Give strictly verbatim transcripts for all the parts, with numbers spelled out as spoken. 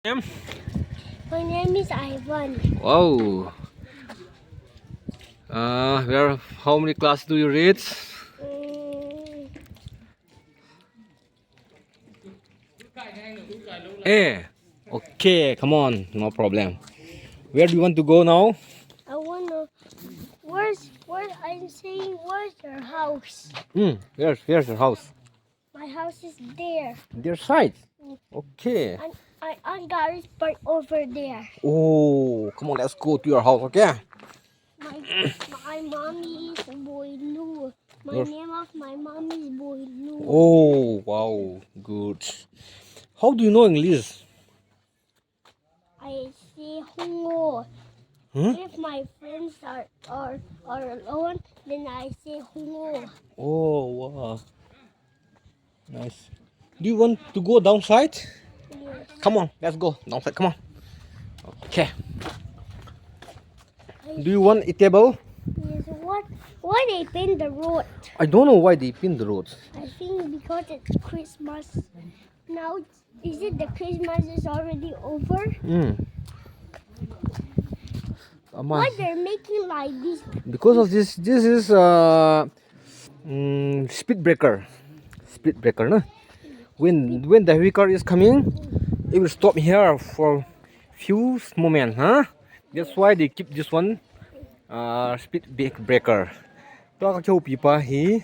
Name? My name is Ivan. Wow. Uh, where? How many class do you read? Mm. Eh. Okay, come on, no problem. Where do you want to go now? I wanna. Where's where? I'm saying, where's your house? Hmm. Where's where's your house? My house is there. Their side. Mm. Okay. And I and Gary's park over there. Oh, come on, let's go to your house, okay? My my mommy is Boilu. My name of my mommy is Boilu. Oh, wow, good. How do you know English? I say hungo. Hmm? If my friends are, are, are alone, then I say hungo. Oh, wow. Nice. Do you want to go downside? Yes. Come on, let's go downside. Come on. Okay. Do you want a table? Yes. What? Why they paint the road? I don't know why they paint the road. I think because it's Christmas. Now, is it the Christmas is already over? Mm. Why they're making like this? Because of this, this is uh, mm, speed breaker. Speed breaker, no? When when the vehicle is coming, it will stop here for few moments, huh? That's why they keep this one uh, speed breaker. Tua ka kihoupi pa hi,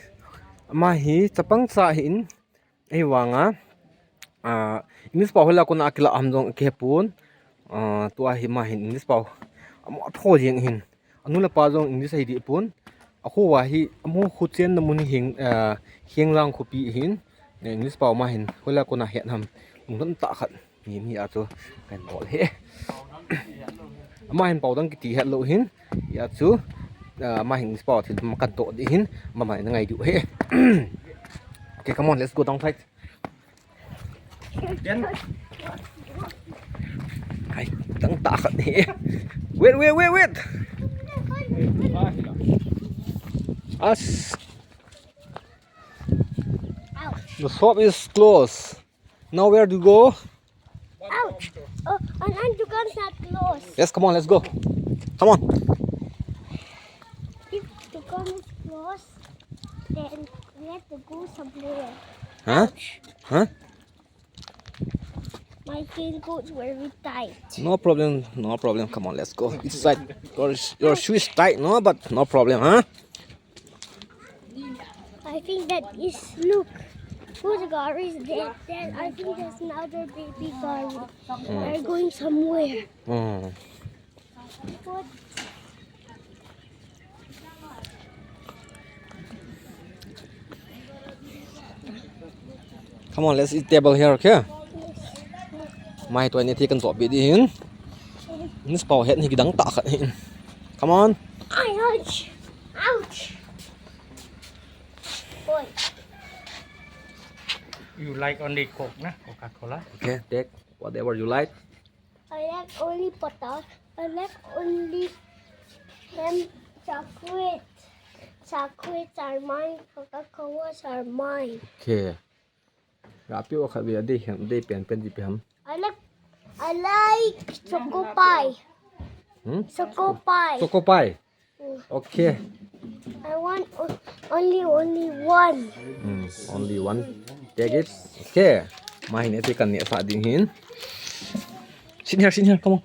ama hi chapang cha hi in, Ahivanga, ah, English pao hoilai a kona akilah ham jong kahepon. Ah, tua hi ama hin English pao amo atho jeng hin. Anu le apa jong English ahei deh pon. Akho a hi amo kho chenna mun hi Heng, ah, Henglang khopi hin. Eh, English pao ama hin hoilai a kona het ham. Lungdon tah khat. Ni, ni a chu kan bol he. Ama hin pao dang kiti het lou hin. Ya chu, ah, ama hin English pao thil ma kan toh ding hin, ama mai na ngai diu he. Okay, come on, let's go down tight. Ai, dang tah khat ni. Wait, wait, wait, wait. As the shop is closed. Now where to go? Ouch. Oh, and, and dukan's not closed. Yes, come on, let's go. Come on. If dukan is closed, then we have to go somewhere. Huh? Huh? My raincoats were very tight. No problem, no problem. Come on, let's go. It's tight. Your, your shoe is tight, no? But no problem, huh? I think that is, look, whose Gary is that? That, I think that's another baby Gary. They're going somewhere. Mm. What? Come on, let's eat table here, okay? Mai toh ni thi kan toh pi ding hin. English pao het hi kidang tah khat hin. Come on. Ouch. Ouch. Boy. You like only Coke, na? Coca-Cola? Okay, take whatever you like. I like only butter. I like only ham chocolate. Chocolates are mine. Coca-Colas are mine. Okay. Rapi o khat ve a dei hen, dei pen pen di pe ham. I like, I like choco pie. Hmm? Choco pie. Choco pie. Mm. Okay. I want o- only, only one. Hmm, only one. Take it. Okay. Mai ni ti kan ni sa ding hin. Sit here, sit here. Come on.